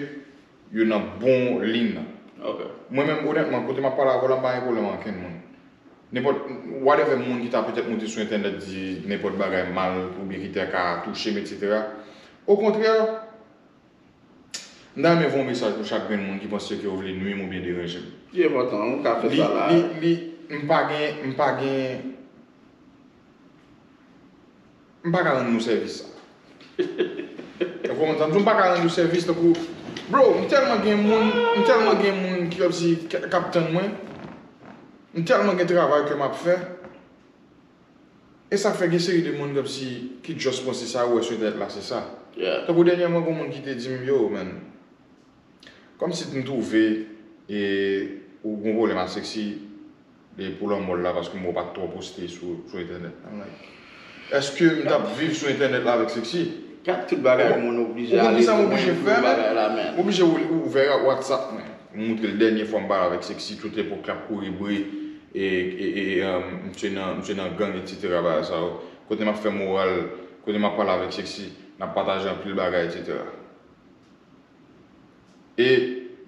yo nan bon liy nan. Mwen menm, onètman, kote m ap pale avè w la, m pa gen pwoblèm ak okenn moun. Nenpòt, whatever moun ki ta petèt moute sou entènèt di nenpòt bagay mal oubyen ki ta ka touche m, etsetera. Okontrè, M ta renmen voye yon mesaj pou chak grenn moun ki panse ke yo vle nwi m oubyen deranje m. Li enpòtan, ou ka fè sa la. Li, li, li, m pa gen, m pa gen, m pa ka rann nou sèvis sa. Ou konprann sa m di w, m pa ka rann nou sèvis tankou, bro, m tèlman gen moun, m tèlman gen moun ki kòmsi k ap tann mwen, m tèlman gen travay ke m ap fè. E sa fè gen seri de moun kòmsi ki just panse sa yo wè sou entènèt la se sa. Tankou dènyèman gon moun ki te di m, yo, man, kòmsi m twouve e ou gon pwoblèm ak Sexy e pou lanmò l la paske m wè w pa t twò poste sou, sou entènèt. I'm like, èske m t ap viv sou entènèt la avèk Sexy? Gad tout bagay moun oblije ale pou mwen pou bagay la, man. M oblije ouvè WhatsApp mwen. M moutre l dènye fwa m pale avèk Sexy, tout epòk l ap kouri bri, e, e, e, um, misye nan, misye nan gang, etsetera, bagay sa yo. Kote m ap fè moral, kote m ap pale avèk Sexy, n ap pataje anpil bagay, etsetera. E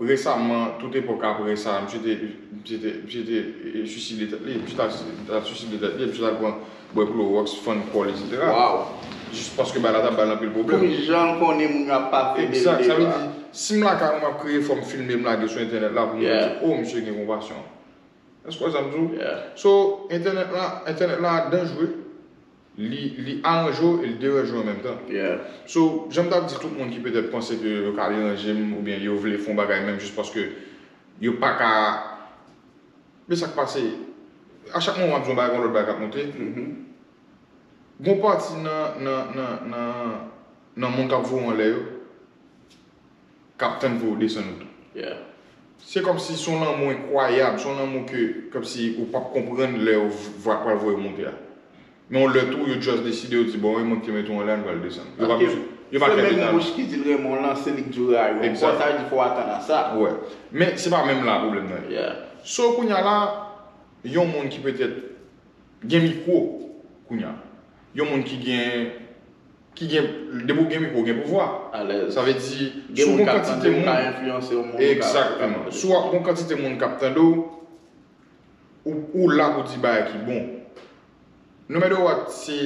resaman, tout epòk apre sa, misye te, misye te, misye te, e, swiside tèt li, misye t al, t al swiside tèt li, misye t al pran bwè klowòks, fann kò l, etsetera. Jis paske bagay la t ap ba l anpil pwoblèm. Pou jan l konnen moun yo ap pase de l. Egzak, sa vle di, si m lakay mwen, m ap kreye fòm filme, m lage sou entènèt la pou moun yo di, o, misye gen konpasyon. Èske w wè sa m di w? Yeah. So, entènèt la, entènèt la danjere. Li, li aranje w e li deranje w an menm tan. Yeah. So, jan m t ap di tout moun ki petèt panse ke yo ka deranje m oubyen yo vle fè yon bagay menm jis paske yo pa ka. Men sa k pase, a chak moman w ap di yon bagay, yon lòt bagay k ap monte. Mm-hmm. Gon pati nan, nan, nan, nan, nan moun k ap voye w anlè yo, k ap tann pou yo desann ou tou. Yeah. Se kòmsi se yon lanmou enkwayab, se yon lanmou ke, kòmsi ou p ap konprann lè yo v-, pral voye w monte a. Men yon lè tou, yo just deside, yo di, bon, e mwen ki te mete w anlè, nou pral desann. Yo pa, yo pa kè deta. Se menm bouch ki di l renmen w lan, se li k di w rayi w ankò, sa vle di fò w atann a sa. Wè. Men se pa menm la pwoblèm nan ye. Yeah. So, kounye a la, yon moun ki petèt gen mikwo, kounye a. Yon moun ki gen, ki gen, depi w gen mikwo, w gen pouvwa. Alèz. Sa vle di, si w gon kantite moun, gen moun k ap tande w, ka enfliyanse yon moun, ou ka, egzakteman. Si w ap gon kantite moun k ap tande w, ou, ou la pou di bagay ki bon. No matter what, se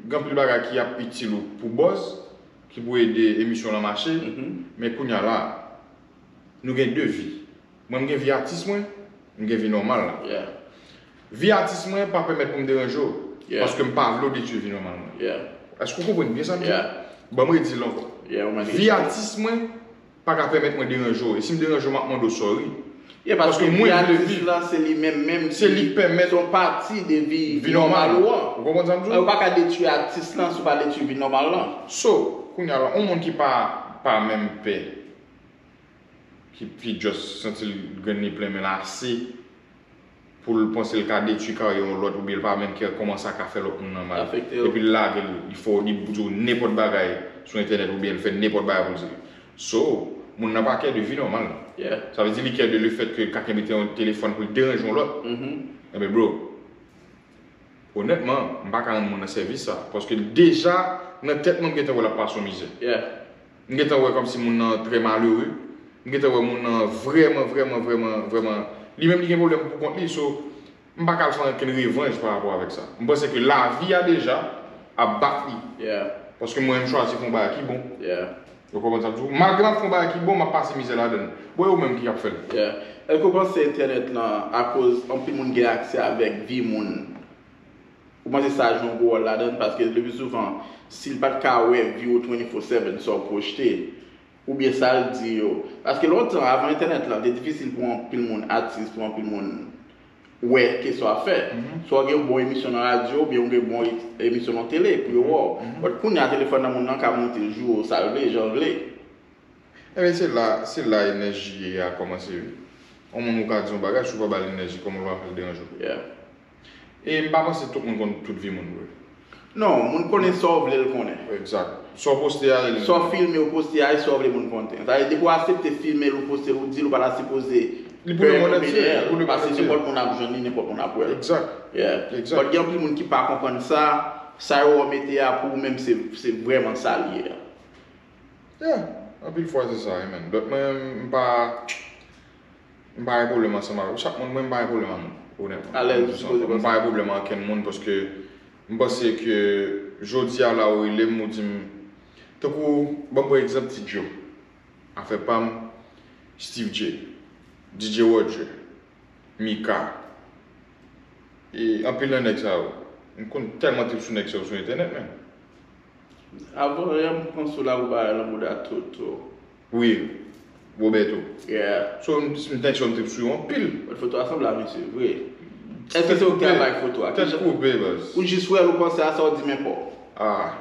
gen anpil bagay ki ap itil ou pou buzz, ki pou ede emisyon lan mache, mm-hmm, men kounye a la, nou gen de vi. Mwen, m gen vi atis mwen, m gen vi nòmal la. Yeah. Vi atis mwen pa pèmèt pou m deranje w, yeah, paske m pa vle w detwi vi nòmal mwen. Yeah. Èske w konprann byen sa m di? Yeah. Ban m redi l ankò. Yeah, ou mande. Vi atis mwen pa ka pèmèt mwen deranje w. E si m deranje w, m ap mande w sorry. Yeah, paske mwen vle viv. Paske vi atis lan, se li menm menm ki, se li k pèmèt, se yon pati de vi, vi nòmal ou an. Ou konprann sa m di w? Ou pa ka detwi atis lan si w pa detwi vi nòmal lan. So, kounye a la, yon moun ki pa, pa menm pè, ki, ki just santi l grenn li plen men l ase pou l panse l ka detwi karyè yon lòt oubyen l pa menm kè kòman sa ka fè lòt moun nan mal. Afekte yo. Epi l lage l, li fè w, li di w nenpòt bagay sou entènèt oubyen l fè nenpòt bagay pou l di. So, moun nan pa kè de vi nòmal. Yeah. Sa vle di li kè de lefèt ke l ka kenbe te-, telefòn pou l deranje yon lòt. Mm-hmm. Enben, bro, onètman, m pa ka rann moun nan sèvis sa. Paske deja, nan tèt mwen, m gentan wè l ap pase yon mizè. Yeah. M gentan wè kòmsi moun nan trè malere. M gentan wè moun nan vrèman, vrèman, vrèman, vrèman. Li menm, li gen pwoblèm pou kont li. So, m pa ka al fè ankenn revanj pa rapò avèk sa. M panse ke lavi a deja ap bat li. Yeah. Paske mwen, m chwazi fè yon bagay ki bon. Yeah. Ou konprann sa m di w? Malgre m ap fè yon bagay ki bon, m ap pase mizè ladan l. Bon, e ou menm ki ap fè l. Yeah. Èske w panse entènèt lan, akoz anpil moun gen aksè avèk vi moun, ou panse sa jwe yon gwo wòl ladan l? Paske lepi souvan, si l pa t ka wè vi w twenty-four seven, sa w pwoste, oubyen sa l di yo. Paske lontan, avan entènèt lan, te difisil pou anpil moun, atis, pou anpil moun, wè ke sa w ap fè. Mhm. Swa w gen yon bon emisyon nan radyo, oubyen w gen bon e-, emisyon nan tele pou yo wè w. Mhm. But kounye a, telefòn nan moun nan ka monte jou sa l vle, jan l vle. Ebyen, se la, se la enèji a kòmanse. Yon moun ou ka di yon bagay, si w pa ba l enèji, kòman w ap fè l deranje w? Yeah. E m pa panse tout moun konn tout vi moun vre. Non, moun konnen sa w vle l konnen. Egzak. Sa w poste a, e l... Sa w filme ou poste a, e sa w vle moun konnen. Sa vle di, depi w aksepte filme l, ou poste l, ou di l, ou pa ta sipoze pè domine l, paske nenpòt moun ap jwenn li, nenpòt moun ap wè l. Egzak. Yeah. Egzak. But gen anpil moun ki pa konprann sa, sa yo wè w mete a pou ou menm, se, se vrèman sa l ye a. Yeah, anpil fwa se sa wi, man. But mwen, m pa, m pa gen pwoblèm ansanm avè w. Chak moun, mwen, m pa gen pwoblèm ak moun, onètman. Alèz, sipoze konsa. M pa gen pwoblèm ak okenn moun paske m panse ke jodi a la ou rele m, ou di m, tankou, ban m pran egzanp Ti Joe. Afè pa m, Steve J, D J Roger, Mika. E anpil nan nèg sa yo. M konn tèlman trip sou nèg sa yo sou entènèt, man. Avan yè m pran sou la ou bay lanmou da Toto. Wi. Roberto. Yeah. So, m, m nèg sa yo m trip sou yo anpil. But foto a sanble a misye vre. Èske se ou ki travay foto a? Tèt koupe, baz. Ou jis wè l, ou panse a sa, ou di men pa w. Ah.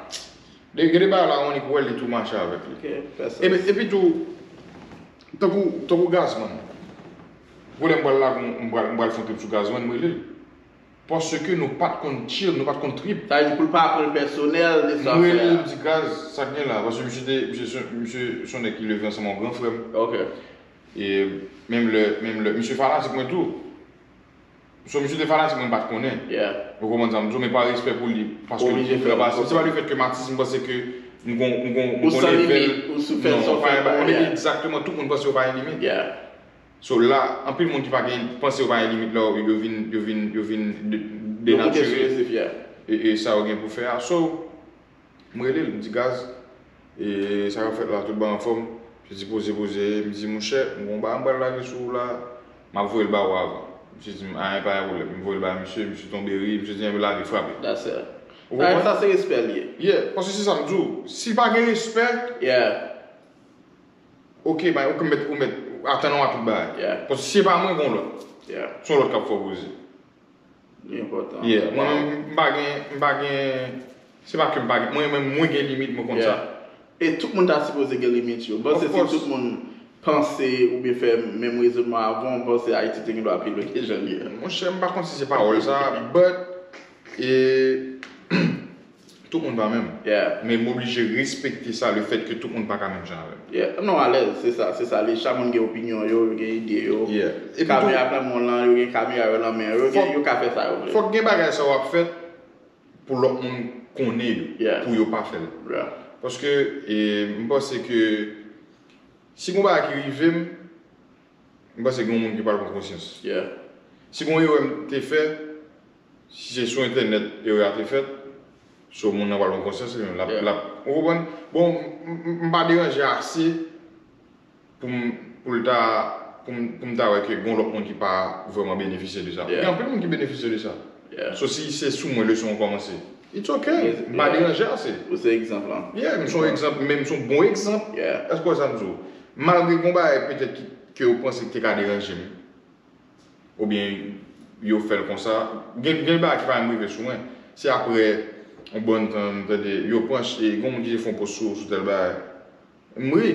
De, gen de bagay la, ou annik wè l, li tou mache avèk li. Ok, fè sans. Epi, epi tou, tankou, tankou Gazman. Pou lè m pral la, m, m pral, m pral fè yon trip sou Gazman, m rele l. Paske nou pa t konn chill, nou pa t konn trip. Sa vle di pou l pa pran l pèsonèl de sa w fè a. M rele l, m di, Gaz, sa k gen la? Paske misye te, misye se, misye se yon nèg ki leve ansanm ak yon gran frè m. Ok. E menm lè, menm lè, misye fanatik mwen tou. So, misye te fanatik mwen, m pa t konnen. Yeah. Ou konprann sa m di w, men pa respè pou li, paske li pi gran pase m. Se pa lefèt ke m atis, m panse ke m gon, m gon, m gon level. Ou san limit, ou sou fè sa w fè pa, yeah. Egzakteman, tout moun panse yo pa gen limit. Yeah. So, la, anpil moun ki pa gen, panse yo pa gen limit la, yo vin, yo vin, yo vin de-, denature. Yo moute sou resefi a. E, e sa yo gen pou fè a. So, m rele l, m di, Gaz, e sa k ap fèt la, tout bagay anfòm? Li di, poze, poze. M di, monchè, m gon bagay m pral lage sou ou la, m ap voye l ba ou avan. Misye di m, "A, pa gen pwoblèm." M voye l bay misye, misye tonbe ri, misye di, "Enben, lage, frape." That's it. Ou Sa, konprann? Sa se respè l ye. Yeah, paske se sa m di w. Si pa gen respè, Yeah. ok, bay, ou mèt, ou mèt atann ou a tout bagay. Yeah. Paske si se pa mwen, gen lòt. Yeah. Se yon lòt k ap fè w poze. Li enpòtan. Yeah, mwen menm, m pa gen, m pa gen, se pa ke m pa gen, mwen menm, mwen gen limit, mwen konn sa. E tout moun ta sipoze gen limit yo. M panse Of si course. Tout moun panse oubyen fè menm rezonman avè w, m panse Ayiti te gen dwa pi lwen ke jan l ye. Monchè, m pa konn si se pawòl sa, but, e, tout moun pa menm. Yeah. Men m oblije respekte sa, le fèt ke tout moun pa ka menm jan avè m. Yeah. Non, alèz, se sa, se sa. Li, chak moun gen opinyon yo, yo gen ide yo. Yeah. Epi Kamera tou, nan men w lan, yo gen kamera yo nan men yo, yo, gen, Fòk- yo ka fè sa yo vle. Fòk gen bagay sa w ap fè pou lòt moun konnen yo, Yeah. Pou yo pa fè l. Yeah. Paske, e, m panse ke si gon bagay ki rive m, m panse gen yon moun ki pral pran konsyans. Yeah. Si gon erè m te fè, si se sou entènèt erè a te fèt, so moun nan pral pran konsyans li menm. L ap, Yeah. l ap, ou konprann? Bon, m, m, m pa deranje ase pou m, pou l ta, pou m, pou m ta wè ke gon lòt moun ki pa vrèman benefisye de sa. Yeah. Gen anpil moun ki benefisye de sa. Yeah. So si se sou mwen leson an kòmanse, it's ok. Yeah. M pa deranje ase. Ou se egzanp lan. Yeah, m se yon egzanp, men m se yon bon egzanp. Yeah. Èske w wè sa m di w? Malgre gon bagay petèt ki, ke w panse ki te ka deranje m, oubyen yo fè l konsa, gen, gen bagay ki pa menm rive sou mwen. Se aprè yon bòn tan, m tande, yo pran, e, gon moun ki te fè yon post sou, sou tèl bagay. M ri.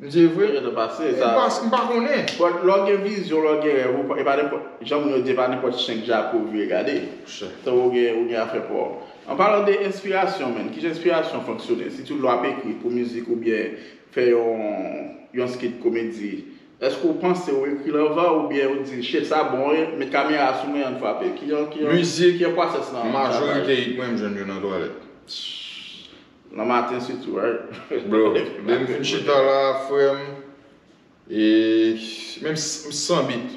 M di, "E vre?" Yo te pase, M sa. pa, m pa konnen. But lè w gen vizyon, lè w gen rèv, ou pa- e pa nenpòt, jan moun yo di, e pa nenpòt chen k djakout vire, gade. Chè. Tan ou gen, ou gen afè pa w. An palan de enspirasyon, menm, kijan enspirasyon fonksyone? Sitou lè w ap ekri pou mizik oubyen fè yon, yon skit komedi, èske w panse w ekri l anvan oubyen w di, "Shit, sa bon, wi, met kamera sou mwen, ann frape"? Kijan, kijan, Mizik, kijan pwosès lan? Majorite hit mwen, m jwenn yo nan twalèt. Nan maten sitou, right? Bro, lè m fin chita la, frè m, e menm s- m san bit,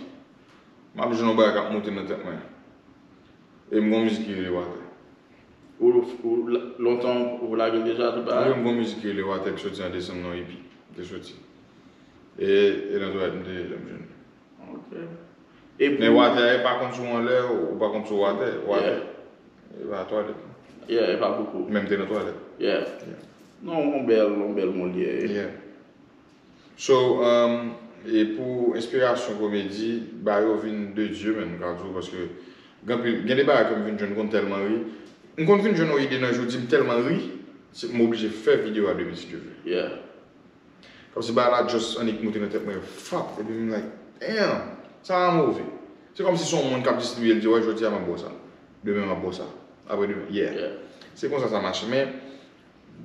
m ap jwenn yon bagay k ap monte nan tèt mwen. E m gon mizik ki rele Watè. Ou, ou, lontan ou lage l deja, tout Wi, bagay? M gon mizik ki rele Watè ki soti an desanm nan, epi, ki soti. E, e nan twalèt m te ye lè m jwenn. Ok. E pou- Men Watè, e pa konn si w anlè, ou pa konn si w atè, Watè. E pa twalèt. Yeah, e pa bokou. Men m te nan twalèt. Yeah. Yeah. Non, yon bèl, yon bèl moun li ye. Yeah. So, um, e pou enspirasyon komedi, bagay yo vin de Dye, men, m ka di w, paske gen anpil, gen de bagay ke m vin jwenn, m konn tèlman ri. M konn vin jwenn yon ide nan jodi, m tèlman ri, se m oblije fè videyo a demen, si Dye vle. Yeah. Kòmsi bagay la just annik moute nan tèt mwen, fap, epi m like, damn, sa a move. Se kòmsi se yon moun k ap distribiye l, di, "Wè, jodi a m ap ba w sa. Demen m ap ba w sa. Apre demen, yeah." Yeah. Se konsa sa mache. Men,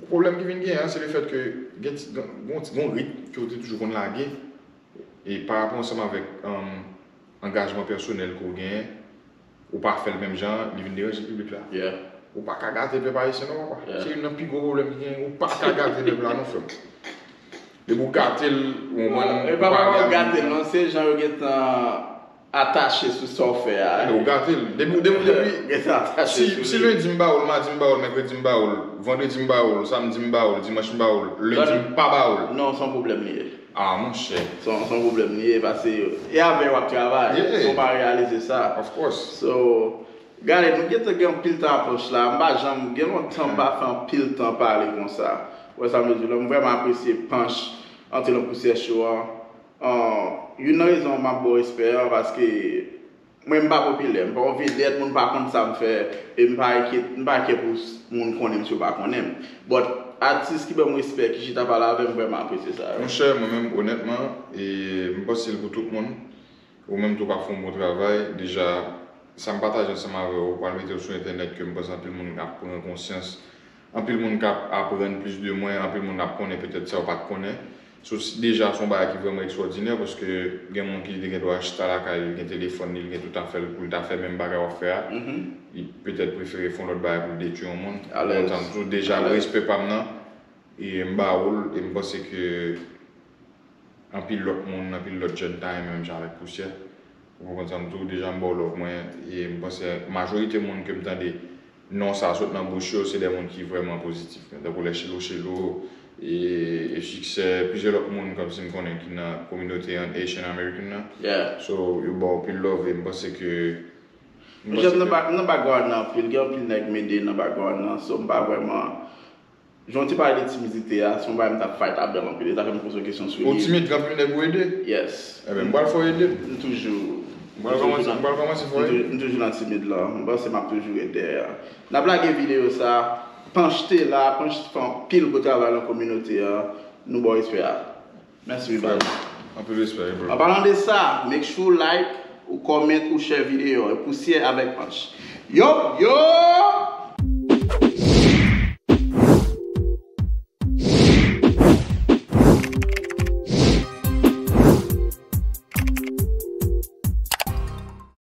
pwoblèm ki vin genyen an, se le fèt ke gen ti, gen, gen ti, gen yon rit ke w te toujou konn lage, e pa rapò ansanm avèk, um, angajman pèsonèl ke w genyen, ou pa fè l menm jan, li vin deranje piblik la. Yeah. Ou pa ka gate pèp ayisyen non, papa. Yeah. Se youn nan pi gwo pwoblèm ki genyen. Ou pa ka gate pèp la non, frè m. Depi w gate l, ou konprann, E ou pa pa pral ale gate avèk l, non, se jan yo gentan atache sou sa w fè a. Ou gate l. Depi, depi, depi, Gentan atache si, sou si li. Lendi m ba w l, madi m ba w l, mèkredi m ba w l, vandredi m ba w l, samdi m ba w l, dimanch m ba w l, lendi m pa ba w l. Non, se yon pwoblèm li ye. Ah, monchè. Se yon, se yon pwoblèm li ye, paske e avè w ap travay. Yeah. Si w pa reyalize sa. Of course. So, gade, nou gentan gen anpil tan ap panch la. M pa janm, gen lontan m pa fè anpil tan pale konsa. Ou wè sa m vle di w la? M vrèman apresye panch antre nan pousyè show an. Ah, youn nan rezon m ap ba w respè an, paske mwen m pa popilè, m pa yon vedèt, moun pa konn sa m fè, e m pa enkyet, m pa enkyet pou s- moun konnen m si yo pa konnen m. But, atis ki ban m respè, ki chita pale avè m, vrèman apresye sa, wi. Monchè, mwen menm, onètman, e m panse l pou tout moun. Ou menm tou k ap fè yon bon travay. Deja, sa m pataje ansanm avè w, ou pral mete l sou entènèt ke m panse anpil moun ap pran konsyans. Anpil moun k ap aprann plis de mwen, anpil moun ap konnen petèt sa yo pa t konnen. So, s- deja, se yon bagay ki vrèman ekstwòdinè, paske gen moun ki te gen dwa chita lakay li, li gen telefòn li, li gen tout afè l pou l ta fè menm bagay w ap fè a. Li petèt prefere fè yon lòt bagay pou l detwi yon moun. Alèz. Kontan m tou, deja, Alèz. Respè pa m nan, e m ba w l, e m panse ke anpil lòt moun, anpil lòt jèn ta renmen menm jan avèk Pousyè. Ou konprann sa m di w, deja m ba w love mwen, e m panse majorite moun ke m tande non sa sot nan bouch yo, se de moun ki vrèman pozitif. Tankou lè Chelo Chelo, e, e siksè plizyè lòt moun kòmsi m konnen ki nan kominote an Asian American nan. Yeah. So, yo ba w pil love e m panse ke. Mwen jèm nan ba- nan background nan anpil, gen anpil nèg m ede nan background nan, so m pa vrèman. Jan w te pale de timidite a, se yon bagay m t ap fight avè l anpil, e sa fè m poze yon kesyon sou Ou li. Timid, gen anpil nèg ou ede? Yes. Ebyen, m pral fè w ede m. M toujou. M pral kòmanse, m pral kòmanse fè w M ede. toujou- m toujou nan timid la. M panse m ap toujou ede a. N ap lage videyo sa. Panch te la, Panch fè anpil gwo travay nan kominote a. Nou ba w respè a. Mèsi, Vival. Anpil respè, bro. An palan de sa, make sure like, ou comment, ou share videyo, e pousyè avèk Panch. Yo, yo!